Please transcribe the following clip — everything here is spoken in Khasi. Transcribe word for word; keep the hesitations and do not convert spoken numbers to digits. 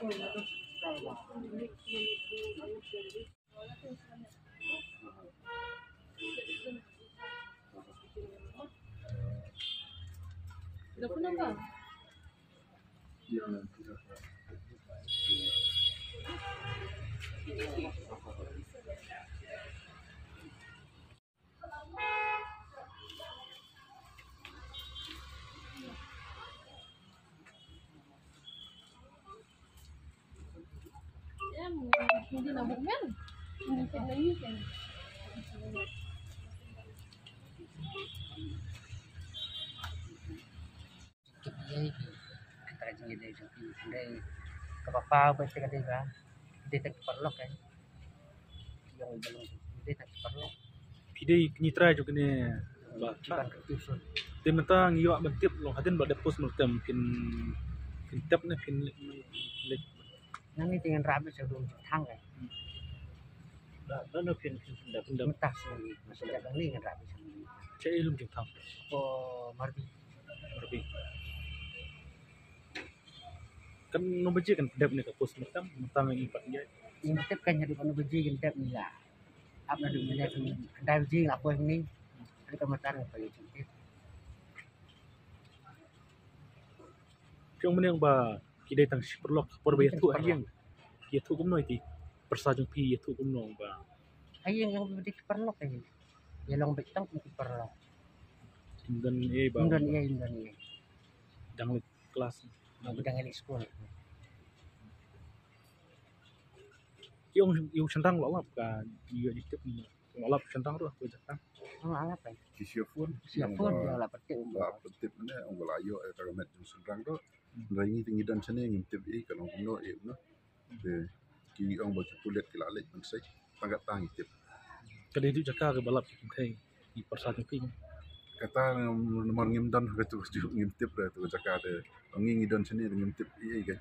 Kata ka jingïadei jong phi, hynrei kaba paw ba te ka dei ba dei tang ki paralok, eh. Ki ong ba long dei tang ki paralok. Phi dei kñi trai jong kine ba ki ban ka tuition. Te mynta ngi ïoh ban tip long hadien ba dep postmortem phin, phin tep ne phin leit. Nangne te ngan rah beit sha lum jingthang, eh. Ba, ba no phin, phin, phin dep, phin dep. Mynta shu, shu dep nangne ngan rah beit sha lum jingthang. Sha i lum jingthang? Ko Marbi. Marbi. Kan no baje kan dep ne ka postmortem, mynta ngi pat ïa. Ngim tip kan haduh katno baje kan dep, ngi la ap naduh mynne, khyndai baje la poi hangne. Haduh ka mynta ngi pat ïa jingtip. Phi ong mynne ba ki dei tang shi paralok, por ba ïathuh ha ïing, ïathuh kumno ïa ki? Pyrsa jong phi ïathuh kumno ba ha ïing? Ïa ki paralok, eh. Ïa long beit tang kum ki paralok. Ym don ei ba, ym don ei, ym don ei. Dang leit klas, dang leit skul. Ki ong, ki ong shynrang la lap ka, ïa jingtip mynne. Ong la lap shynrang ruh ha ka jaka. Ong la lap, eh. Ki shu phone, ki shu phone, ong la pyntip, la pyntip mynne, ong la ïoh ïa ka met jong shynrang ruh. Hynrei ngi te ngi don shane ngim tip ei ka long kumno ei kumno. Te ki ong ba ki pulit ki la leit ban check, tang kata ngi tip. Ka dei haduh jaka kaba lap ki kynthei, ki pyrsa jong phi? Kata namar ngim don ha katu, ngim tip da tu jaka, te ngi ngi don shane ngim tip ei ei ka.